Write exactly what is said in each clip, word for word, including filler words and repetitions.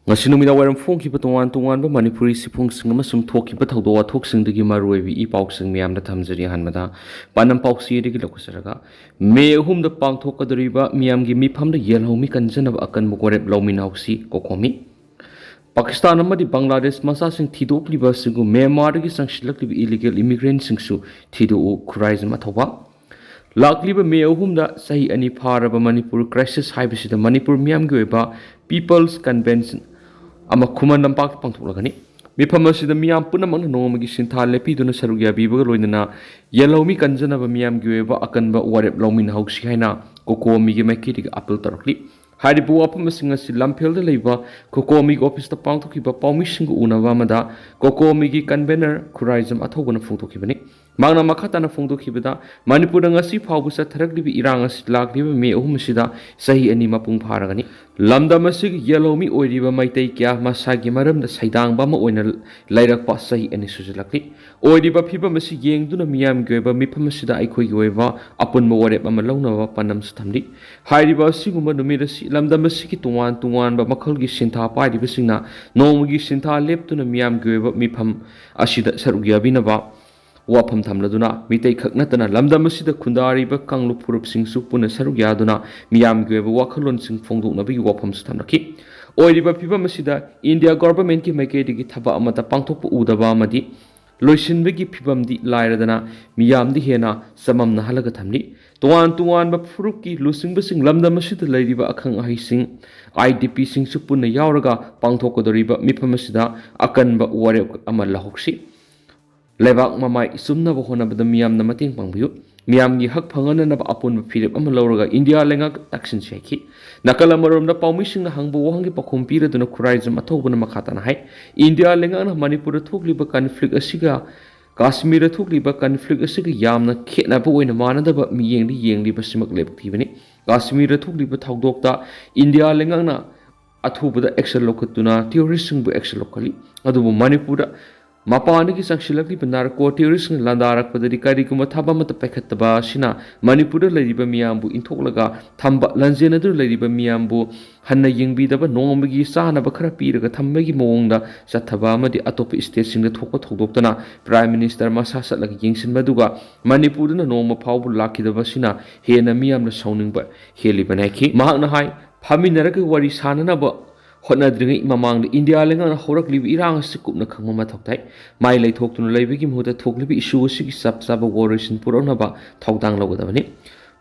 ꯉꯁꯤ ꯅꯨꯃꯤꯗꯥꯡ ꯋꯥꯏꯔꯝ ꯐꯣꯡꯈꯤꯕ ꯇꯣꯉꯥꯟ ꯇꯣꯉꯥꯟꯕ ꯃꯅꯤꯄꯨꯔꯤ ꯁꯤꯐꯨꯡꯁꯤꯡ ꯑꯃꯁꯨꯡ ꯊꯣꯛꯈꯤꯕ ꯊꯧꯗꯣꯛ ꯋꯥꯊꯣꯛꯁꯤꯡꯗꯒꯤ ꯃꯔꯨꯑꯣꯏꯕ ꯏ ꯄꯥꯎꯁꯤꯡ ꯃꯌꯥꯝꯗ ꯊꯝꯖꯔꯤ꯫ ꯑꯍꯥꯟꯕꯗ ꯄꯥꯟꯗꯝ ꯄꯥꯎꯆꯦꯗꯒꯤ ꯂꯧꯈꯠꯆꯔꯒ, ꯃꯦ ꯑꯍꯨꯝꯗ ꯄꯥꯡꯊꯣꯛꯀꯗꯧꯔꯤꯕ ꯃꯤꯌꯥꯝꯒꯤ ꯃꯤꯐꯝꯗ ꯌꯦꯜꯍꯧꯃꯤ ꯀꯟꯖꯅꯕ ꯑꯀꯟꯕ ꯋꯥꯔꯦꯞ ꯂꯧꯃꯤꯟꯅꯍꯧꯁꯤ ꯀꯣꯀꯣꯃꯤ꯫ ꯄꯥꯀꯤꯁꯇꯥꯟ ꯑꯃꯗꯤ ꯕꯪꯒ꯭ꯂꯥꯗꯦꯁ ꯃꯆꯥꯁꯤꯡ ꯊꯤꯗꯣꯛꯂꯤꯕ ꯑꯁꯤꯕꯨ ꯃ꯭ꯌꯥꯟꯃꯥꯔꯗꯒꯤ ꯆꯪꯁꯤꯜꯂꯛꯂꯤꯕ illegal immigrantꯁꯤꯡꯁꯨ ꯊꯤꯗꯣꯛꯎ ꯈꯨꯔꯥꯏꯖꯝ ꯑꯊꯧꯕ꯫ ꯂꯥꯛꯂꯤꯕ ꯃꯦ ꯑꯍꯨꯝꯗ ꯆꯍꯤ ꯑꯅꯤ ꯐꯥꯔꯕ ꯃꯅꯤꯄꯨꯔ crisis ꯍꯥꯏꯕꯁꯤꯗ ꯃꯅꯤꯄꯨꯔ ꯃꯤꯌꯥꯝꯒꯤ ꯑꯣꯏꯕ People's Convention ꯑꯃ ꯈꯨꯃꯟ ꯂꯝꯄꯥꯛꯇ ꯄꯥꯡꯊꯣꯛꯂꯒꯅꯤ꯫ ꯃꯤꯐꯝ ꯑꯁꯤꯗ ꯃꯤꯌꯥꯝ ꯄꯨꯝꯅꯃꯛꯅ ꯅꯣꯡꯃꯒꯤ ꯁꯤꯟꯊꯥ ꯂꯦꯞꯄꯤꯗꯨꯅ ꯁꯔꯨꯛ ꯌꯥꯕꯤꯕꯒ ꯂꯣꯏꯅꯅ ꯌꯦꯜꯍꯧꯃꯤ ꯀꯟꯖꯅꯕ ꯃꯤꯌꯥꯝꯒꯤ ꯑꯣꯏꯕ ꯑꯀꯟꯕ ꯋꯥꯔꯦꯞ ꯂꯧꯃꯤꯟꯅꯍꯧꯁꯤ ꯍꯥꯏꯅ ꯀꯣꯀꯣꯃꯤꯒꯤ ꯃꯥꯏꯀꯩꯗꯒꯤ appeal ꯇꯧꯔꯛꯂꯤ꯫ ꯍꯥꯏꯔꯤꯕ ꯋꯥꯐꯝꯁꯤꯡ ꯑꯁꯤ ꯂꯝꯐꯦꯜꯗ ꯂꯩꯕ ꯀꯣꯀꯣꯃꯤꯒꯤ officeꯇ ꯄꯥꯡꯊꯣꯛꯈꯤꯕ ꯄꯥꯎꯃꯤꯁꯤꯡꯒ ꯎꯅꯕ ꯑꯃꯗ ꯀꯣꯀꯣꯃꯤꯒꯤ convener ꯈꯨꯔꯥꯏꯖꯝ ꯑꯊꯧꯕꯅ ꯐꯣꯡꯗꯣꯛꯈꯤꯕꯅꯤ꯫ ꯃꯍꯥꯛꯅ ꯃꯈꯥ ꯇꯥꯅ ꯐꯣꯡꯗꯣꯛꯈꯤꯕꯗ, ꯃꯅꯤꯄꯨꯔꯗ ꯉꯁꯤ ꯐꯥꯎꯕ ꯆꯠꯊꯔꯛꯂꯤꯕ ꯏꯔꯥꯡ ꯑꯁꯤ ꯂꯥꯛꯂꯤꯕ ꯃꯦ ꯑꯍꯨꯝ ꯑꯁꯤꯗ ꯆꯍꯤ ꯑꯅꯤ ꯃꯄꯨꯡ ꯐꯥꯔꯒꯅꯤ꯫ ꯂꯝꯗꯝ ꯑꯁꯤꯒꯤ ꯌꯦꯜꯍꯧꯃꯤ ꯑꯣꯏꯔꯤꯕ ꯃꯩꯇꯩ ꯀꯌꯥ ꯃꯁꯥꯒꯤ ꯃꯔꯝꯗ ꯁꯩꯗꯥꯡꯕ ꯑꯃ ꯑꯣꯏꯅ ꯂꯩꯔꯛꯄ ꯆꯍꯤ ꯑꯅꯤ ꯁꯨꯖꯤꯜꯂꯛꯂꯤ꯫ ꯑꯣꯏꯔꯤꯕ ꯐꯤꯕꯝ ꯑꯁꯤ ꯌꯦꯡꯗꯨꯅ ꯃꯤꯌꯥꯝꯒꯤ ꯑꯣꯏꯕ ꯃꯤꯐꯝ ꯑꯁꯤꯗ ꯑꯩꯈꯣꯏꯒꯤ ꯑꯣꯏꯕ ꯑꯄꯨꯟꯕ ꯋꯥꯔꯦꯞ ꯑꯃ ꯂꯧꯅꯕ ꯄꯥꯟꯗꯝꯁꯨ ꯊꯝꯂꯤ꯫ ꯍꯥꯏꯔꯤꯕ ꯑꯁꯤꯒꯨꯝꯕ ꯅꯨꯃꯤꯠ ꯑꯁꯤ ꯂꯝꯗꯝ ꯑꯁꯤꯒꯤ ꯇꯣꯉꯥꯟ ꯇꯣꯉꯥꯟꯕ ꯃꯈꯜꯒꯤ ꯁꯤꯟꯊꯥ ꯄꯥꯏꯔꯤꯕꯁꯤꯡꯅ ꯅꯣꯡꯃꯒꯤ ꯁꯤꯟꯊꯥ ꯂꯦꯞꯇꯨꯅ ꯃꯤꯌꯥꯝꯒꯤ ꯑꯣꯏꯕ ꯃꯤꯐꯝ ꯑꯁꯤꯗ ꯁꯔꯨꯛ ꯌꯥꯕꯤꯅꯕ ꯋꯥꯐꯝ ꯊꯝꯂꯗꯨꯅ, ꯃꯤꯇꯩ ꯈꯛ ꯅꯠꯇꯅ ꯂꯝꯗꯝ ꯑꯁꯤꯗ ꯈꯨꯟꯗꯥꯔꯤꯕ ꯀꯥꯡꯂꯨꯞ ꯐꯨꯔꯨꯞꯁꯤꯡꯁꯨ ꯄꯨꯟꯅ ꯁꯔꯨꯛ ꯌꯥꯗꯨꯅ ꯃꯤꯌꯥꯝꯒꯤ ꯑꯣꯏꯕ ꯋꯥꯈꯜꯂꯣꯟꯁꯤꯡ ꯐꯣꯡꯗꯣꯛꯅꯕꯒꯤ ꯋꯥꯐꯝꯁꯨ ꯊꯝꯂꯛꯈꯤ꯫ ꯑꯣꯏꯔꯤꯕ ꯐꯤꯕꯝ ꯑꯁꯤꯗ India governmentꯀꯤ ꯃꯥꯏꯀꯩꯗꯒꯤ ꯊꯕꯛ ꯑꯃꯠꯇ ꯄꯥꯡꯊꯣꯛꯄ ꯎꯗꯕ ꯑꯃꯗꯤ ꯂꯣꯏꯁꯤꯟꯕꯒꯤ ꯐꯤꯕꯝꯗꯤ ꯂꯥꯏꯔꯗꯅ ꯃꯤꯌꯥꯝꯗꯤ ꯍꯦꯟꯅ ꯆꯃꯝꯅꯍꯜꯂꯒ ꯊꯝꯂꯤ꯫ ꯇꯣꯉꯥꯟ ꯇꯣꯉꯥꯟꯕ ꯐꯨꯔꯨꯞꯀꯤ ꯂꯨꯆꯤꯡꯕꯁꯤꯡ, ꯂꯝꯗꯝ ꯑꯁꯤꯗ ꯂꯩꯔꯤꯕ ꯑꯈꯪ ꯑꯍꯩꯁꯤꯡ, IDPꯁꯤꯡꯁꯨ ꯄꯨꯟꯅ ꯌꯥꯎꯔꯒ ꯄꯥꯡꯊꯣꯛꯀꯗꯧꯔꯤꯕ ꯃꯤꯐꯝ ꯑꯁꯤꯗ ꯑꯀꯟꯕ ꯋꯥꯔꯦꯞ ꯑꯃ ꯂꯧꯍꯧꯁꯤ꯫ ꯂꯩꯕꯥꯛ ꯃꯃꯥꯏ ꯆꯨꯝꯅꯕ ꯍꯣꯠꯅꯕꯗ ꯃꯤꯌꯥꯝꯅ ꯃꯇꯦꯡ ꯄꯥꯡꯕꯤꯌꯨ꯫ ꯃꯤꯌꯥꯝꯒꯤ ꯍꯛ ꯐꯪꯍꯟꯅꯅꯕ ꯑꯄꯨꯟꯕ ꯐꯤꯔꯦꯞ ꯑꯃ ꯂꯧꯔꯒ ꯏꯟꯗꯤꯌꯥ ꯂꯩꯉꯥꯛ ꯇꯛꯁꯤꯟꯁꯤ ꯍꯥꯏꯈꯤ꯫ ꯅꯥꯀꯜ ꯑꯃꯔꯣꯝꯗ ꯄꯥꯎꯃꯤꯁꯤꯡꯅ ꯍꯪꯕ ꯋꯥꯍꯪꯒꯤ ꯄꯥꯎꯈꯨꯝ ꯄꯤꯔꯗꯨꯅ ꯈꯨꯔꯥꯏꯖꯝ ꯑꯊꯧꯕꯅ ꯃꯈꯥ ꯇꯥꯅ ꯍꯥꯏ, ꯏꯟꯗꯤꯌꯥ ꯂꯩꯉꯥꯛꯅ ꯃꯅꯤꯄꯨꯔꯗ ꯊꯣꯛꯂꯤꯕ conflict ꯑꯁꯤꯒ ꯀꯥꯁꯃꯤꯔꯗ ꯊꯣꯛꯂꯤꯕ conflict ꯑꯁꯤꯒ ꯌꯥꯝꯅ ꯈꯦꯠꯅꯕ ꯑꯣꯏꯅ ꯃꯥꯟꯅꯗꯕ ꯃꯤꯠꯌꯦꯡꯗ ꯌꯦꯡꯂꯤꯕꯁꯤꯃꯛ ꯂꯥꯏꯕꯛ ꯊꯤꯕꯅꯤ꯫ ꯀꯥꯁꯃꯤꯔꯗ ꯊꯣꯛꯂꯤꯕ ꯊꯧꯗꯣꯛꯇ ꯏꯟꯗꯤꯌꯥ ꯂꯩꯉꯥꯛꯅ ꯑꯊꯨꯕꯗ action ꯂꯧꯈꯠꯇꯨꯅ terroristꯁꯤꯡꯕꯨ action ꯂꯧꯈꯠꯂꯤ꯫ ꯑꯗꯨꯕꯨ ꯃꯅꯤꯄꯨꯔꯗ ꯃꯄꯥꯟꯗꯒꯤ ꯆꯪꯁꯤꯜꯂꯛꯂꯤꯕ ꯅꯥꯔꯀꯣ ꯇꯦꯔꯣꯔꯤꯁꯁꯤꯡꯅ ꯂꯥꯟꯗꯥꯔꯛꯄꯗꯗꯤ ꯀꯔꯤꯒꯨꯝꯕ ꯊꯕꯛ ꯑꯃꯠꯇ ꯄꯥꯏꯈꯠꯇꯕ ꯑꯁꯤꯅ ꯃꯅꯤꯄꯨꯔꯗ ꯂꯩꯔꯤꯕ ꯃꯤꯌꯥꯝꯕꯨ ꯏꯟꯊꯣꯛꯂꯒ ꯊꯝꯕ, ꯂꯥꯟꯖꯦꯟꯅꯗꯨꯅ ꯂꯩꯔꯤꯕ ꯃꯤꯌꯥꯝꯕꯨ ꯍꯟꯅ ꯌꯦꯡꯕꯤꯗꯕ, ꯅꯣꯡꯃꯒꯤ ꯆꯥꯅꯕ ꯈꯔ ꯄꯤꯔꯒ ꯊꯝꯕꯒꯤ ꯃꯑꯣꯡꯗ ꯆꯠꯊꯕ ꯑꯃꯗꯤ ꯑꯇꯣꯞꯄ ꯁ꯭ꯇꯦꯠꯁꯤꯡꯗ ꯊꯣꯛꯄ ꯊꯧꯗꯣꯛꯇꯅ ꯄ꯭ꯔꯥꯏꯝ ꯃꯤꯅꯤꯁꯇꯔ ꯃꯁꯥ ꯆꯠꯂꯒ ꯌꯦꯡꯁꯤꯟꯕꯗꯨꯒ ꯃꯅꯤꯄꯨꯔꯗꯅ ꯅꯣꯡꯃ ꯐꯥꯎꯕ ꯂꯥꯛꯈꯤꯗꯕ ꯑꯁꯤꯅ ꯍꯦꯟꯅ ꯃꯤꯌꯥꯝꯅ ꯁꯥꯎꯅꯤꯡꯕ ꯍꯦꯜꯂꯤꯕꯅꯤ ꯍꯥꯏꯈꯤ꯫ ꯃꯍꯥꯛꯅ ꯍꯥꯏ, ꯐꯝꯃꯤꯟꯅꯔꯒ ꯋꯥꯔꯤ ꯁꯥꯅꯅꯕ ꯍꯣꯠꯅꯗ꯭ꯔꯤꯉꯩ ꯃꯃꯥꯡꯗ ꯏꯟꯗꯤꯌꯥ ꯂꯩꯉꯥꯛꯅ ꯍꯧꯔꯛꯂꯤꯕ ꯏꯔꯥꯡ ꯑꯁꯤ ꯀꯨꯞꯅ ꯈꯪꯕ ꯃꯊꯧ ꯇꯥꯏ꯫ ꯃꯥꯏ ꯂꯩꯊꯣꯛꯇꯨꯅ ꯂꯩꯕꯒꯤ ꯃꯍꯨꯠꯇ ꯊꯣꯛꯂꯤꯕ ꯏꯁꯨ ꯑꯁꯤꯒꯤ ꯆꯞ ꯆꯥꯕ ꯋꯥꯔꯣꯏꯁꯤꯟ ꯄꯨꯔꯛꯅꯕ ꯊꯧꯗꯥꯡ ꯂꯧꯒꯗꯕꯅꯤ꯫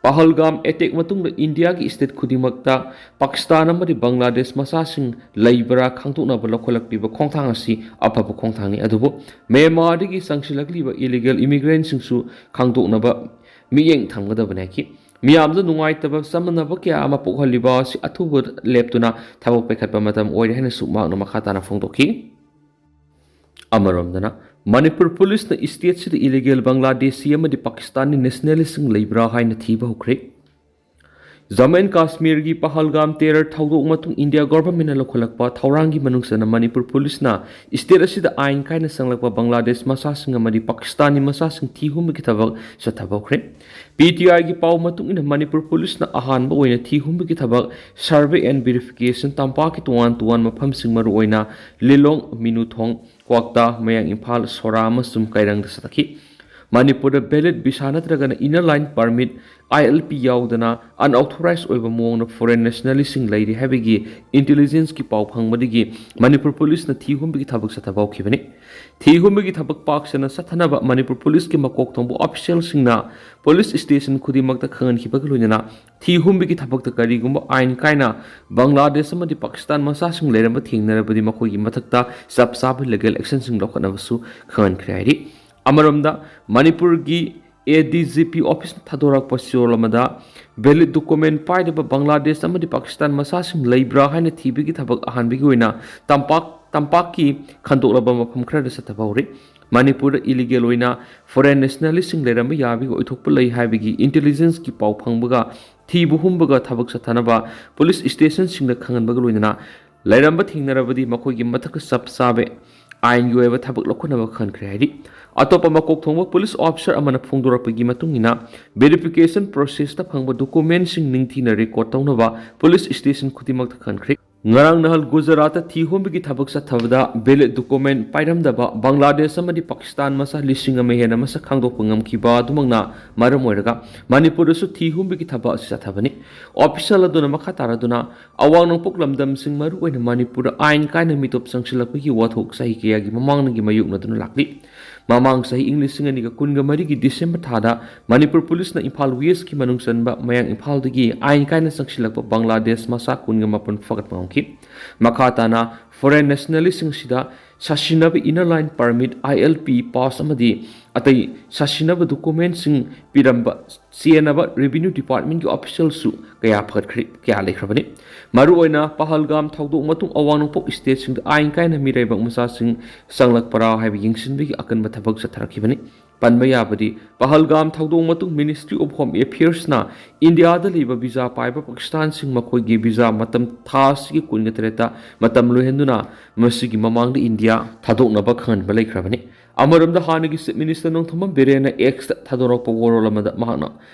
ꯄꯍꯜꯒꯥꯝ ꯑꯦꯇꯦꯛ ꯃꯇꯨꯡꯗ ꯏꯟꯗꯤꯌꯥꯒꯤ ꯁ꯭ꯇꯦꯠ ꯈꯨꯗꯤꯡꯃꯛꯇ ꯄꯥꯀꯤꯁꯇꯥꯟ ꯑꯃꯗꯤ ꯕꯪꯒ꯭ꯂꯥꯗꯦꯁ ꯃꯆꯥꯁꯤꯡ ꯂꯩꯕ꯭ꯔꯥ ꯈꯪꯗꯣꯛꯅꯕ ꯂꯧꯈꯠꯂꯛꯂꯤꯕ ꯈꯣꯡꯊꯥꯡ ꯑꯁꯤ ꯑꯐꯕ ꯈꯣꯡꯊꯥꯡꯅꯤ, ꯑꯗꯨꯕꯨ ꯃ꯭ꯌꯥꯟꯃꯥꯔꯗꯒꯤ ꯆꯪꯁꯤꯜꯂꯛꯂꯤꯕ ꯏꯂꯤꯒꯦꯜ ꯏꯃꯤꯒ꯭ꯔꯦꯟꯁꯤꯡꯁꯨ ꯈꯪꯗꯣꯛꯅꯕ ꯃꯤꯠꯌꯦꯡ ꯊꯝꯒꯗꯕꯅꯤ ꯍꯥꯏꯈꯤ꯫ ꯃꯤꯌꯥꯝꯗ ꯅꯨꯡꯉꯥꯏꯇꯕ ꯆꯃꯝꯅꯕ ꯀꯌꯥ ꯑꯃ ꯄꯣꯛꯍꯜꯂꯤꯕ ꯑꯁꯤ ꯑꯊꯨꯕ ꯂꯦꯞꯇꯨꯅ ꯊꯕꯛ ꯄꯥꯏꯈꯠꯄ ꯃꯇꯝ ꯑꯣꯏꯔꯦ ꯍꯥꯏꯅꯁꯨ ꯃꯍꯥꯛꯅ ꯃꯈꯥ ꯇꯥꯅ ꯐꯣꯡꯗꯣꯛꯈꯤ꯫ ꯑꯃꯔꯣꯝꯗꯅ, ꯃꯅꯤꯄꯨꯔ ꯄꯨꯂꯤꯁꯅ ꯁ꯭ꯇꯦꯠꯁꯤꯗ ꯏꯂꯤꯒꯦꯜ ꯕꯪꯒ꯭ꯂꯥꯗꯦꯁꯤ ꯑꯃꯗꯤ ꯄꯥꯀꯤꯁꯇꯥꯅꯤ ꯅꯦꯁꯅꯦꯂꯤꯁꯁꯤꯡ ꯂꯩꯕ꯭ꯔꯥ ꯍꯥꯏꯅ ꯊꯤꯕ ꯍꯧꯈ꯭ꯔꯦ꯫ ꯖꯝꯃꯨ ꯑꯦꯟ ꯀꯥꯁꯃꯤꯔꯒꯤ ꯄꯍꯜꯒꯥꯝ ꯇꯦꯔꯔ ꯊꯧꯗꯣꯛ ꯃꯇꯨꯡ ꯏꯟꯗꯤꯌꯥ ꯒꯣꯚꯔꯟꯃꯦꯟꯠꯅ ꯂꯧꯈꯠꯂꯛꯄ ꯊꯧꯔꯥꯡꯒꯤ ꯃꯅꯨꯡ ꯆꯟꯅ ꯃꯅꯤꯄꯨꯔ ꯄꯨꯂꯤꯁꯅ ꯁ꯭ꯇꯦꯠ ꯑꯁꯤꯗ ꯑꯥꯏꯟ ꯀꯥꯏꯅ ꯆꯪꯂꯛꯄ ꯕꯪꯒ꯭ꯂꯥꯗꯦꯁ ꯃꯆꯥꯁꯤꯡ ꯑꯃꯗꯤ ꯄꯥꯀꯤꯁꯇꯥꯅꯤ ꯃꯆꯥꯁꯤꯡ ꯊꯤ ꯍꯨꯝꯕꯒꯤ ꯊꯕꯛ ꯆꯠꯊꯕ ꯍꯧꯈ꯭ꯔꯦ꯫ ꯄꯤ ꯇꯤ ꯑꯥꯏꯒꯤ ꯄꯥꯎ ꯃꯇꯨꯡ ꯏꯟꯅ ꯃꯅꯤꯄꯨꯔ ꯄꯨꯂꯤꯁꯅ ꯑꯍꯥꯟꯕ ꯑꯣꯏꯅ ꯊꯤ ꯍꯨꯝꯕꯒꯤ ꯊꯕꯛ, survey and verification, ꯇꯝꯄꯥꯛꯀꯤ ꯇꯣꯉꯥꯟ ꯇꯣꯉꯥꯟꯕ ꯃꯐꯝꯁꯤꯡ, ꯃꯔꯨꯑꯣꯏꯅ ꯂꯤꯂꯣꯡ, ꯃꯤꯅꯨꯊꯣꯡ, ꯀ꯭ꯋꯥꯛꯇꯥ, ꯃꯌꯥꯡ ꯏꯝꯐꯥꯜ, ꯁꯣꯔꯥ ꯑꯃꯁꯨꯡ ꯀꯩꯔꯪꯗ ꯆꯠꯊꯈꯤ꯫ ꯃꯅꯤꯄꯨꯔꯗ valid visa ꯅꯠꯇ꯭ꯔꯒꯅ inner line permit, I L P, ꯌꯥꯎꯗꯅ unauthorized ꯑꯣꯏꯕ ꯃꯑꯣꯡꯗ foreign nationalityꯁꯤꯡ ꯂꯩꯔꯤ ꯍꯥꯏꯕꯒꯤ intelligenceꯀꯤ ꯄꯥꯎ ꯐꯪꯕꯗꯒꯤ ꯃꯅꯤꯄꯨꯔ ꯄꯨꯂꯤꯁꯅ ꯊꯤ ꯍꯨꯝꯕꯒꯤ ꯊꯕꯛ ꯆꯠꯊꯕ ꯍꯧꯈꯤꯕꯅꯤ꯫ ꯊꯤ ꯍꯨꯝꯕꯒꯤ ꯊꯕꯛ ꯄꯥꯛ ꯁꯟꯅ ꯆꯠꯊꯅꯕ ꯃꯅꯤꯄꯨꯔ ꯄꯨꯂꯤꯁꯀꯤ ꯃꯀꯣꯛ ꯊꯣꯡꯕ ꯑꯣꯐꯤꯁꯤꯌꯦꯜꯁꯤꯡꯅ ꯄꯨꯂꯤꯁ ꯁ꯭ꯇꯦꯁꯟ ꯈꯨꯗꯤꯡꯃꯛꯇ ꯈꯪꯍꯟꯈꯤꯕꯒ ꯂꯣꯏꯅꯅ ꯊꯤ ꯍꯨꯝꯕꯒꯤ ꯊꯕꯛꯇ ꯀꯔꯤꯒꯨꯝꯕ ꯑꯥꯏꯟ ꯀꯥꯏꯅ ꯕꯪꯒ꯭ꯂꯥꯗꯦꯁ ꯑꯃꯗꯤ ꯄꯥꯀꯤꯁꯇꯥꯟ ꯃꯆꯥꯁꯤꯡ ꯂꯩꯔꯝꯕ ꯊꯦꯡꯅꯔꯕꯗꯤ ꯃꯈꯣꯏꯒꯤ ꯃꯊꯛꯇ ꯆꯞ ꯆꯥꯕ ꯂꯤꯒꯦꯜ ꯑꯦꯛꯁꯟꯁꯤꯡ ꯂꯧꯈꯠꯅꯕꯁꯨ ꯈꯪꯍꯟꯈ꯭ꯔꯦ ꯍꯥꯏꯔꯤ꯫ ꯑꯃꯔꯣꯝꯗ, ꯃꯅꯤꯄꯨꯔꯒꯤ ꯑꯦ ꯗꯤ ꯖꯤ ꯄꯤ ꯑꯣꯐꯤꯁꯅ ꯊꯥꯗꯣꯔꯛꯄ ꯆꯦꯔꯣꯜ ꯑꯃꯗ valid document ꯄꯥꯏꯗꯕ ꯕꯪꯒ꯭ꯂꯥꯗꯦꯁ ꯑꯃꯗꯤ ꯄꯥꯀꯤꯁꯇꯥꯟ ꯃꯆꯥꯁꯤꯡ ꯂꯩꯕ꯭ꯔꯥ ꯍꯥꯏꯅ ꯊꯤꯕꯒꯤ ꯊꯕꯛ ꯑꯍꯥꯟꯕꯒꯤ ꯑꯣꯏꯅ ꯇꯝꯄꯥꯛ, ꯇꯝꯄꯥꯛꯀꯤ ꯈꯟꯗꯣꯛꯂꯕ ꯃꯐꯝ ꯈꯔꯗ ꯆꯠꯊꯕ ꯍꯧꯔꯤ꯫ ꯃꯅꯤꯄꯨꯔꯗ illegal ꯑꯣꯏꯅ foreign nationalityꯁꯤꯡ ꯂꯩꯔꯝꯕ ꯌꯥꯕꯒꯤ ꯑꯣꯏꯊꯣꯛꯄ ꯂꯩ ꯍꯥꯏꯕꯒꯤ intelligenceꯀꯤ ꯄꯥꯎ ꯐꯪꯕꯒ ꯊꯤꯕ ꯍꯨꯝꯕꯒ ꯊꯕꯛ ꯆꯠꯊꯅꯕ ꯄꯨꯂꯤꯁ ꯁ꯭ꯇꯦꯁꯟꯁꯤꯡꯗ ꯈꯪꯍꯟꯕꯒ ꯂꯣꯏꯅꯅ ꯂꯩꯔꯝꯕ ꯊꯦꯡꯅꯔꯕꯗꯤ ꯃꯈꯣꯏꯒꯤ ꯃꯊꯛꯇ ꯆꯞ ꯆꯥꯕ ꯑꯥꯏꯟꯒꯤ ꯑꯣꯏꯕ ꯊꯕꯛ ꯂꯧꯈꯠꯅꯕ ꯈꯟꯈ꯭ꯔꯦ ꯍꯥꯏꯔꯤ꯫ ꯑꯇꯣꯞꯄ ꯃꯀꯣꯛ ꯊꯣꯡꯕ ꯄꯨꯂꯤꯁ ꯑꯣꯐꯤꯁꯥꯔ ꯑꯃꯅ ꯐꯣꯡꯗꯣꯔꯛꯄꯒꯤ ꯃꯇꯨꯡ ꯏꯟꯅ, ꯚꯦꯔꯤꯐꯤꯀꯦꯁꯟ ꯄ꯭ꯔꯣꯁꯦꯁꯇ ꯐꯪꯕ ꯗꯣꯀꯨꯃꯦꯟꯁꯤꯡ ꯅꯤꯡꯊꯤꯅ ꯔꯦꯀꯣꯔꯗ ꯇꯧꯅꯕ ꯄꯨꯂꯤꯁ ꯁ꯭ꯇꯦꯁꯟ ꯈꯨꯗꯤꯡꯃꯛꯇ ꯈꯟꯈ꯭ꯔꯦ꯫ ꯉꯔꯥꯡ ꯅꯍꯥꯜ ꯒꯨꯖꯔꯥꯠꯇ ꯊꯤ ꯍꯨꯝꯕꯒꯤ ꯊꯕꯛ ꯆꯠꯊꯕꯗ ꯚꯦꯂꯤꯗ ꯗꯣꯀꯨꯃꯦꯟ ꯄꯥꯏꯔꯝꯗꯕ ꯕꯪꯒ꯭ꯂꯥꯗꯦꯁ ꯑꯃꯗꯤ ꯄꯥꯀꯤꯁꯇꯥꯟ ꯃꯆꯥ ꯂꯤꯁꯤꯡ ꯑꯃ ꯍꯦꯟꯅ ꯃꯁꯛ ꯈꯪꯗꯣꯛꯄ ꯉꯝꯈꯤꯕ ꯑꯗꯨꯃꯛꯅ ꯃꯔꯝ ꯑꯣꯏꯔꯒ ꯃꯅꯤꯄꯨꯔꯗꯁꯨ ꯊꯤ ꯍꯨꯝꯕꯒꯤ ꯊꯕꯛ ꯑꯁꯤ ꯆꯠꯊꯕꯅꯤ꯫ ꯑꯣꯐꯤꯁꯤꯌꯦꯜ ꯑꯗꯨꯅ ꯃꯈꯥ ꯇꯥꯔꯗꯨꯅ ꯑꯋꯥꯡ ꯅꯣꯡꯄꯣꯛ ꯂꯝꯗꯝꯁꯤꯡ, ꯃꯔꯨꯑꯣꯏꯅ ꯃꯅꯤꯄꯨꯔꯗ ꯑꯥꯏꯟ ꯀꯥꯏꯅ ꯃꯤꯇꯣꯞ ꯆꯪꯁꯤꯜꯂꯛꯄꯒꯤ ꯋꯥꯊꯣꯛ ꯆꯍꯤ ꯀꯌꯥꯒꯤ ꯃꯃꯥꯡꯗꯒꯤ ꯃꯥꯌꯣꯛꯅꯗꯨꯅ ꯂꯥꯛꯂꯤ꯫ ꯃꯃꯥꯡ ꯆꯍꯤ ꯏꯪ ꯂꯤꯁꯤꯡ ꯑꯅꯤꯒ ꯀꯨꯟꯒ ꯃꯔꯤꯒꯤ ꯗꯤꯁꯦꯝꯕꯔ ꯊꯥꯗ ꯃꯅꯤꯄꯨꯔ ꯄꯨꯂꯤꯁꯅ ꯏꯝꯐꯥꯜ ꯋꯦꯁꯀꯤ ꯃꯅꯨꯡ ꯆꯟꯕ ꯃꯌꯥꯡ ꯏꯝꯐꯥꯜꯗꯒꯤ ꯑꯥꯏꯟ ꯀꯥꯏꯅ ꯆꯪꯁꯤꯜꯂꯛꯄ ꯕꯪꯒ꯭ꯂꯥꯗꯦꯁ ꯃꯆꯥ ꯀꯨꯟꯒ ꯃꯥꯄꯟ ꯐꯥꯒꯠꯄ ꯉꯝꯈꯤ꯫ ꯃꯈꯥ ꯇꯥꯅ ꯐꯣꯔꯦꯟ ꯅꯦꯁꯅꯦꯂꯤꯁꯁꯤꯡ ꯑꯁꯤꯗ ꯁꯥꯁꯤꯟꯅꯕ ꯏꯟꯅꯔ ꯂꯥꯏꯟ ꯄꯔꯃꯤꯠ, ꯑꯥꯏ ꯑꯦꯜ ꯄꯤ ꯄꯥꯁ ꯑꯃꯗꯤ ꯑꯇꯩ ꯁꯥꯁꯤꯟꯅꯕ ꯗꯣꯀꯨꯃꯦꯟꯁꯤꯡ ꯄꯤꯔꯝꯕ ꯆꯦꯟꯅꯕ ꯔꯦꯚꯤꯅ꯭ꯌꯨ ꯗꯤꯄꯥꯔꯠꯃꯦꯟꯒꯤ ꯑꯣꯐꯤꯁꯤꯌꯦꯜꯁꯨ ꯀꯌꯥ ꯐꯒꯠꯈ꯭ꯔꯦ, ꯀꯌꯥ ꯂꯩꯈ꯭ꯔꯕꯅꯤ꯫ ꯃꯔꯨꯑꯣꯏꯅ ꯄꯍꯜꯒꯥꯝ ꯊꯧꯗꯣꯛ ꯃꯇꯨꯡ ꯑꯋꯥꯡ ꯅꯣꯡꯄꯣꯛ ꯁ꯭ꯇꯦꯠꯁꯤꯡꯗ ꯑꯥꯏꯟ ꯀꯥꯏꯅ ꯃꯤꯔꯩꯕꯥꯛ ꯃꯆꯥꯁꯤꯡ ꯆꯪꯂꯛꯄ꯭ꯔꯥ ꯍꯥꯏꯕ ꯌꯦꯡꯁꯤꯟꯕꯒꯤ ꯑꯀꯟꯕ ꯊꯕꯛ ꯆꯠꯊꯔꯛꯈꯤꯕꯅꯤ꯫ ꯄꯟꯕ ꯌꯥꯕꯗꯤ, ꯄꯍꯜꯒꯥꯝ ꯊꯧꯗꯣꯛ ꯃꯇꯨꯡ ꯃꯤꯅꯤꯁꯇ꯭ꯔꯤ ꯑꯣꯐ ꯍꯣꯝ ꯑꯦꯐꯤꯌꯔꯁꯅ ꯏꯟꯗꯤꯌꯥꯗ ꯂꯩꯕ ꯚꯤꯖꯥ ꯄꯥꯏꯕ ꯄꯥꯀꯤꯁꯇꯥꯟꯁꯤꯡ ꯃꯈꯣꯏꯒꯤ ꯚꯤꯖꯥ ꯃꯇꯝ ꯊꯥ ꯑꯁꯤꯒꯤ ꯀꯨꯟꯒ ꯇꯔꯦꯠꯇ ꯃꯇꯝ ꯂꯣꯏꯍꯟꯗꯨꯅ ꯃꯁꯤꯒꯤ ꯃꯃꯥꯡꯗ ꯏꯟꯗꯤꯌꯥ ꯊꯥꯗꯣꯛꯅꯕ ꯈꯪꯍꯟꯕ ꯂꯩꯈ꯭ꯔꯕꯅꯤ꯫ ꯑꯃꯔꯣꯝꯗ, ꯍꯥꯟꯅꯒꯤ ꯆꯤꯐ ꯃꯤꯅꯤꯁꯇꯔ ꯅꯣꯡꯊꯣꯝꯕꯝ ꯕꯤꯔꯦꯟꯅ ꯑꯦꯛꯁꯇ ꯊꯥꯗꯣꯔꯛꯄ ꯋꯥꯔꯣꯜ ꯑꯃꯗ ꯃꯍꯥꯛꯅ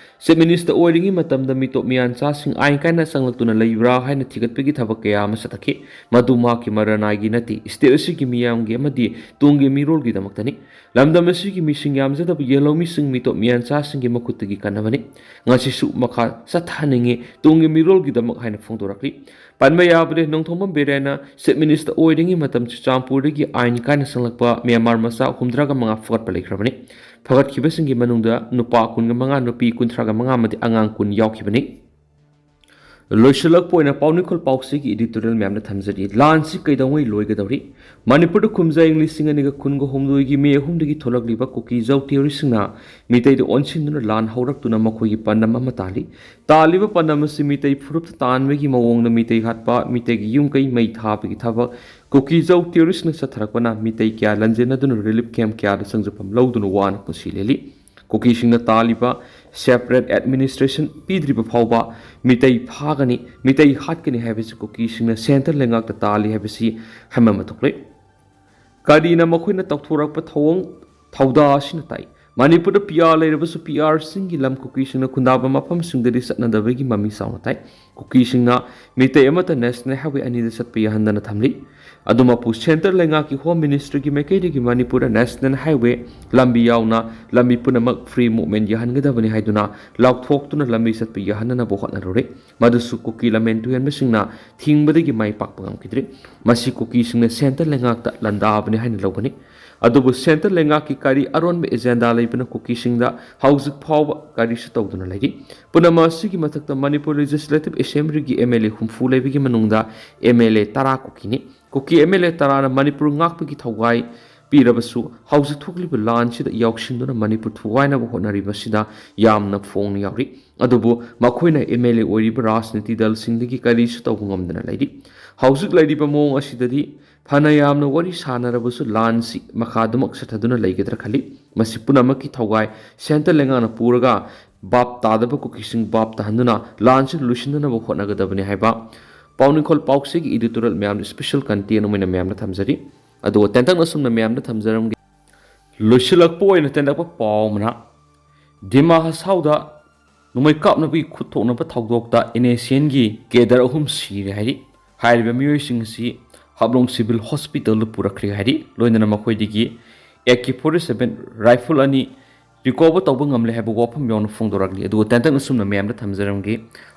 ꯆꯤꯐ ꯃꯤꯅꯤꯁꯇꯔ ꯑꯣꯏꯔꯤꯉꯩ ꯃꯇꯝꯗ ꯃꯤꯇꯣꯞ ꯃꯤꯌꯥꯟꯆꯥꯁꯤꯡ ꯑꯥꯏꯟ ꯀꯥꯏꯅ ꯆꯪꯂꯛꯇꯨꯅ ꯂꯩꯕ꯭ꯔꯥ ꯍꯥꯏꯅ ꯊꯤꯒꯠꯄꯒꯤ ꯊꯕꯛ ꯀꯌꯥ ꯑꯃ ꯆꯠꯊꯈꯤ꯫ ꯃꯗꯨ ꯃꯍꯥꯛꯀꯤ ꯃꯔꯅꯥꯏꯒꯤ ꯅꯠꯇꯦ, ꯁ꯭ꯇꯦꯠ ꯑꯁꯤꯒꯤ ꯃꯤꯌꯥꯝꯒꯤ ꯑꯃꯗꯤ ꯇꯨꯡꯒꯤ ꯃꯤꯔꯣꯜꯒꯤꯗꯃꯛꯇꯅꯤ꯫ ꯂꯝꯗꯝ ꯑꯁꯤꯒꯤ ꯃꯤꯁꯤꯡ ꯌꯥꯝꯖꯗꯕ ꯌꯦꯜꯍꯧꯃꯤꯁꯤꯡ ꯃꯤꯇꯣꯞ ꯃꯤꯌꯥꯟꯆꯥꯁꯤꯡꯒꯤ ꯃꯈꯨꯠꯇꯒꯤ ꯀꯟꯅꯕꯅꯤ꯫ ꯉꯁꯤꯁꯨ ꯃꯈꯥ ꯆꯠꯊꯍꯟꯅꯤꯡꯉꯤ, ꯇꯨꯡꯒꯤ ꯃꯤꯔꯣꯜꯒꯤꯗꯃꯛ ꯍꯥꯏꯅ ꯐꯣꯡꯗꯣꯔꯛꯂꯤ꯫ ꯄꯟꯕ ꯌꯥꯕꯗꯤ, ꯅꯣꯡꯊꯣꯝꯕꯝ ꯕꯤꯔꯦꯟꯅ ꯆꯤꯐ ꯃꯤꯅꯤꯁꯇꯔ ꯑꯣꯏꯔꯤꯉꯩ ꯃꯇꯝ ꯆꯨꯔꯆꯥꯟꯄꯨꯔꯗꯒꯤ ꯑꯥꯏꯟ ꯀꯥꯏꯅ ꯆꯪꯂꯛꯄ ꯃ꯭ꯌꯥꯟꯃꯥꯔ ꯃꯆꯥ ꯍꯨꯝꯗ꯭ꯔꯥꯒ ꯃꯉꯥ ꯐꯒꯠꯄ ꯂꯩꯈ꯭ꯔꯕꯅꯤ꯫ ꯐꯒꯠꯈꯤꯕꯁꯤꯡꯒꯤ ꯃꯅꯨꯡꯗ ꯅꯨꯄꯥ ꯀꯨꯟꯒ ꯃꯉꯥ, ꯅꯨꯄꯤ ꯀꯨꯟꯊ꯭ꯔꯥꯒ ꯃꯉꯥ ꯑꯃꯗꯤ ꯑꯉꯥꯡ ꯀꯨꯟ ꯌꯥꯎꯈꯤꯕꯅꯤ꯫ ꯂꯣꯏꯁꯤꯜꯂꯛꯄ ꯑꯣꯏꯅ ꯄꯥꯎꯅꯤꯈꯣꯜ ꯄꯥꯎꯆꯦꯒꯤ ꯏꯗꯤꯇꯣꯔꯤꯌꯦꯜ ꯃꯌꯥꯝꯗ ꯊꯝꯖꯔꯤ꯫ ꯂꯥꯟꯁꯤ ꯀꯩꯗꯧꯉꯩ ꯂꯣꯏꯒꯗꯧꯔꯤ? ꯃꯅꯤꯄꯨꯔꯗ ꯀꯨꯝꯖꯥ ꯏꯪ ꯂꯤꯁꯤꯡ ꯑꯅꯤꯒ ꯀꯨꯟꯒ ꯍꯨꯝꯗꯣꯏꯒꯤ ꯃꯦ ꯑꯍꯨꯝꯗꯒꯤ ꯊꯣꯛꯂꯛꯂꯤꯕ ꯀꯨꯀꯤ ꯖꯧ ꯇꯦꯔꯣꯔꯤꯁꯁꯤꯡꯅ ꯃꯤꯇꯩꯗ ꯑꯣꯟꯁꯤꯟꯗꯨꯅ ꯂꯥꯟ ꯍꯧꯔꯛꯇꯨꯅ ꯃꯈꯣꯏꯒꯤ ꯄꯥꯟꯗꯝ ꯑꯃ ꯇꯥꯜꯂꯤ꯫ ꯇꯥꯜꯂꯤꯕ ꯄꯥꯟꯗꯝ ꯑꯁꯤ ꯃꯤꯇꯩ ꯐꯨꯔꯨꯞꯇ ꯇꯥꯟꯕꯒꯤ ꯃꯑꯣꯡꯗ ꯃꯤꯇꯩ ꯍꯥꯠꯄ, ꯃꯤꯇꯩꯒꯤ ꯌꯨꯝ ꯀꯩ ꯃꯩ ꯊꯥꯕꯒꯤ ꯊꯕꯛ ꯀꯨꯀꯤ ꯖꯧ ꯇꯦꯔꯣꯔꯤꯁꯅ ꯆꯠꯊꯔꯛꯄꯅ ꯃꯤꯇꯩ ꯀꯌꯥ ꯂꯟꯖꯦꯟꯅꯗꯨꯅ ꯔꯤꯂꯤꯐ ꯀꯦꯝꯞ ꯀꯌꯥꯗ ꯆꯪꯖꯐꯝ ꯂꯧꯗꯨꯅ ꯋꯥꯅ ꯄꯨꯟꯁꯤ ꯂꯦꯜꯂꯤ꯫ ꯀꯨꯀꯤꯁꯤꯡꯅ ꯇꯥꯜꯂꯤꯕ ꯁꯦꯄꯔꯦꯠ ꯑꯦꯗꯃꯤꯅꯤꯁꯇ꯭ꯔꯦꯁꯟ ꯄꯤꯗ꯭ꯔꯤꯕ ꯐꯥꯎꯕ ꯃꯤꯇꯩ ꯐꯥꯒꯅꯤ, ꯃꯤꯇꯩ ꯍꯥꯠꯀꯅꯤ ꯍꯥꯏꯕꯁꯤ ꯀꯨꯀꯤꯁꯤꯡꯅ ꯁꯦꯟꯇꯔ ꯂꯩꯉꯥꯛꯇ ꯇꯥꯜꯂꯤ ꯍꯥꯏꯕꯁꯤ ꯍꯥꯏꯃꯟꯕ ꯊꯣꯛꯂꯦ꯫ ꯀꯔꯤꯅ ꯃꯈꯣꯏꯅ ꯇꯧꯊꯣꯔꯛꯄ ꯊꯧꯑꯣꯡ ꯊꯧꯗꯥ ꯑꯁꯤꯅ ꯇꯥꯛꯏ? ꯃꯅꯤꯄꯨꯔꯗ ꯄꯤ ꯑꯥꯔ ꯂꯩꯔꯕꯁꯨ ꯄꯤ ꯑꯥꯔꯁꯤꯡꯒꯤ ꯂꯝ ꯀꯨꯀꯤꯁꯤꯡꯅ ꯈꯨꯟꯗꯥꯕ ꯃꯐꯝꯁꯤꯡꯗꯗꯤ ꯆꯠꯅꯗꯕꯒꯤ ꯃꯃꯤ ꯆꯥꯎꯅ ꯇꯥꯏ꯫ ꯀꯨꯀꯤꯁꯤꯡꯅ ꯃꯤꯇꯩ ꯑꯃꯠꯇ ꯅꯦꯁꯅꯦꯜ ꯍꯥꯏꯋꯦ ꯑꯅꯤꯗ ꯆꯠꯄ ꯌꯥꯍꯟꯗꯅ ꯊꯝꯂꯤ꯫ ꯑꯗꯨꯃꯛꯄꯨ ꯁꯦꯟꯇꯔ ꯂꯩꯉꯥꯛꯀꯤ ꯍꯣꯝ ꯃꯤꯅꯤꯁꯇ꯭ꯔꯤꯒꯤ ꯃꯥꯏꯀꯩꯗꯒꯤ ꯃꯅꯤꯄꯨꯔꯗ ꯅꯦꯁꯅꯦꯜ ꯍꯥꯏꯋꯦ ꯂꯝꯕꯤ ꯌꯥꯎꯅ ꯂꯝꯕꯤ ꯄꯨꯝꯅꯃꯛ ꯐ꯭ꯔꯤ ꯃꯨꯚꯃꯦꯟ ꯌꯥꯍꯟꯒꯗꯕꯅꯤ ꯍꯥꯏꯗꯨꯅ ꯂꯥꯎꯊꯣꯛꯇꯨꯅ ꯂꯝꯕꯤ ꯆꯠꯄ ꯌꯥꯍꯟꯅꯅꯕ ꯍꯣꯠꯅꯔꯨꯔꯦ꯫ ꯃꯗꯨꯁꯨ ꯀꯨꯀꯤ ꯂꯝꯍꯦꯟ ꯇꯨꯍꯦꯟꯕꯁꯤꯡꯅ ꯊꯤꯡꯕꯗꯒꯤ ꯃꯥꯏ ꯄꯥꯛꯄ ꯉꯝꯈꯤꯗ꯭ꯔꯤ꯫ ꯃꯁꯤ ꯀꯨꯀꯤꯁꯤꯡꯅ ꯁꯦꯟꯇꯔ ꯂꯩꯉꯥꯛꯇ ꯂꯥꯟꯗꯥꯕꯅꯤ ꯍꯥꯏꯅ ꯂꯧꯒꯅꯤ꯫ ꯑꯗꯨꯕꯨ ꯁꯦꯟꯇꯔ ꯂꯩꯉꯥꯛꯀꯤ ꯀꯔꯤ ꯑꯔꯣꯟꯕ ꯑꯦꯖꯦꯟꯗꯥ ꯂꯩꯕꯅ ꯀꯨꯀꯤꯁꯤꯡꯗ ꯍꯧꯖꯤꯛ ꯐꯥꯎꯕ ꯀꯔꯤꯁꯨ ꯇꯧꯗꯨꯅ ꯂꯩꯔꯤ꯫ ꯄꯨꯝꯅꯃꯛ ꯑꯁꯤꯒꯤ ꯃꯊꯛꯇ ꯃꯅꯤꯄꯨꯔ ꯂꯦꯖꯤꯁꯂꯦꯇꯤꯚ ꯑꯦꯁꯦꯝꯕ꯭ꯂꯤꯒꯤ ꯑꯦꯝ ꯑꯦꯜ ꯑꯦ ꯍꯨꯝꯐꯨ ꯂꯩꯕꯒꯤ ꯃꯅꯨꯡꯗ ꯑꯦꯝ ꯑꯦꯜ ꯑꯦ ꯇꯔꯥ ꯀꯨꯀꯤꯅꯤ꯫ ꯀꯨꯀꯤ ꯑꯦꯝ ꯑꯦꯜ ꯑꯦ ꯇꯔꯥꯅ ꯃꯅꯤꯄꯨꯔ ꯉꯥꯛꯄꯒꯤ ꯊꯧꯒꯥꯏ ꯄꯤꯔꯕꯁꯨ ꯍꯧꯖꯤꯛ ꯊꯣꯛꯂꯤꯕ ꯂꯥꯟꯁꯤꯗ ꯌꯥꯎꯁꯤꯟꯗꯨꯅ ꯃꯅꯤꯄꯨꯔ ꯊꯨꯒꯥꯏꯅꯕ ꯍꯣꯠꯅꯔꯤꯕꯁꯤꯗ ꯌꯥꯝꯅ ꯐꯣꯡꯅ ꯌꯥꯎꯔꯤ꯫ ꯑꯗꯨꯕꯨ ꯃꯈꯣꯏꯅ ꯑꯦꯝ ꯑꯦꯜ ꯑꯦ ꯑꯣꯏꯔꯤꯕ ꯔꯥꯖꯅꯤꯇꯤ ꯗꯜꯁꯤꯡꯗꯒꯤ ꯀꯔꯤꯁꯨ ꯇꯧꯕ ꯉꯝꯗꯅ ꯂꯩꯔꯤ꯫ ꯍꯧꯖꯤꯛ ꯂꯩꯔꯤꯕ ꯃꯑꯣꯡ ꯑꯁꯤꯗꯗꯤ ꯐꯅ ꯌꯥꯝꯅ ꯋꯥꯔꯤ ꯁꯥꯟꯅꯔꯕꯁꯨ ꯂꯥꯟꯁꯤ ꯃꯈꯥ ꯑꯗꯨꯃꯛ ꯆꯠꯊꯗꯨꯅ ꯂꯩꯒꯗ꯭ꯔꯥ ꯈꯜꯂꯤ꯫ ꯃꯁꯤ ꯄꯨꯝꯅꯃꯛꯀꯤ ꯊꯧꯒꯥꯏ ꯁꯦꯟꯇꯔ ꯂꯩꯉꯥꯛꯅ ꯄꯨꯔꯒ ꯚꯥꯞ ꯇꯥꯗꯕ ꯀꯨꯀꯤꯁꯤꯡ ꯚꯥꯞ ꯇꯥꯍꯟꯗꯨꯅ ꯂꯥꯟꯁꯤ ꯂꯣꯏꯁꯤꯟꯅꯅꯕ ꯍꯣꯠꯅꯒꯗꯕꯅꯤ ꯍꯥꯏꯕ ꯄꯥꯎꯅꯤꯡꯈꯣꯜ ꯄꯥꯎꯆꯦꯒꯤ ꯏꯗꯤꯇꯣꯔꯤꯌꯦꯜ ꯃꯌꯥꯝꯅ ꯁ꯭ꯄꯦꯁꯦꯜ ꯀꯟꯇꯦꯟ ꯑꯣꯏꯅ ꯃꯌꯥꯝꯗ ꯊꯝꯖꯔꯤ꯫ ꯑꯗꯨꯒ ꯇꯦꯟꯇꯛꯅ ꯑꯁꯨꯝꯅ ꯃꯌꯥꯝꯗ ꯊꯝꯖꯔꯝꯒꯦ꯫ ꯂꯣꯏꯁꯤꯜꯂꯛꯄ ꯑꯣꯏꯅ ꯇꯦꯟꯇꯛꯄ ꯄꯥꯎ ꯑꯃꯅ, ꯗꯤꯃꯥ ꯍꯁꯥꯎꯗ ꯅꯣꯡꯃꯩ ꯀꯥꯞꯅꯕꯒꯤ ꯈꯨꯠ ꯊꯣꯛꯅꯕ ꯊꯧꯗꯣꯛꯇ ꯑꯦꯟ ꯑꯦꯁ ꯑꯦꯟꯒꯤ ꯀꯦꯗꯔ ꯑꯍꯨꯝ ꯁꯤꯔꯦ ꯍꯥꯏꯔꯤ꯫ ꯍꯥꯏꯔꯤꯕ ꯃꯤꯑꯣꯏꯁꯤꯡ ꯑꯁꯤ ꯍꯥꯐꯂꯣꯡ ꯁꯤꯚꯤꯜ ꯍꯣꯁꯄꯤꯇꯥꯜꯗ ꯄꯨꯔꯛꯈ꯭ꯔꯦ ꯍꯥꯏꯔꯤ꯫ ꯂꯣꯏꯅꯅ ꯃꯈꯣꯏꯗꯒꯤ A K forty seven rifle ꯑꯅꯤ ꯔꯤꯀꯣꯚꯔ ꯇꯧꯕ ꯉꯝꯂꯦ ꯍꯥꯏꯕ ꯋꯥꯐꯝ ꯌꯥꯎꯅ ꯐꯣꯡꯗꯣꯔꯛꯂꯤ꯫ ꯑꯗꯨꯒ ꯇꯦꯟꯇꯛꯅ ꯑꯁꯨꯝꯅ ꯃꯌꯥꯝꯗ ꯊꯝꯖꯔꯝꯒꯦ꯫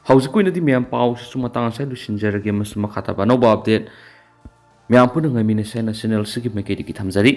ꯍꯧꯖꯤꯛꯀꯤ ꯑꯣꯏꯅꯗꯤ ꯃꯌꯥꯝ ꯄꯥꯎꯁꯤꯁꯨ ꯃꯇꯥꯡ ꯑꯁꯤꯗ ꯂꯣꯏꯁꯤꯟꯖꯔꯒꯦ ꯑꯃꯁꯨꯡ ꯃꯈꯥ ꯇꯥꯕ ꯑꯅꯧꯕ ꯑꯞꯗꯦꯠ ꯃꯌꯥꯝ ꯄꯨꯟꯅ ꯉꯥꯏꯃꯤꯟꯅꯁꯦ ꯍꯥꯏꯅ ꯆꯦꯅꯦꯜꯁꯤꯒꯤ ꯃꯥꯏꯀꯩꯗꯒꯤ ꯊꯝꯖꯔꯤ꯫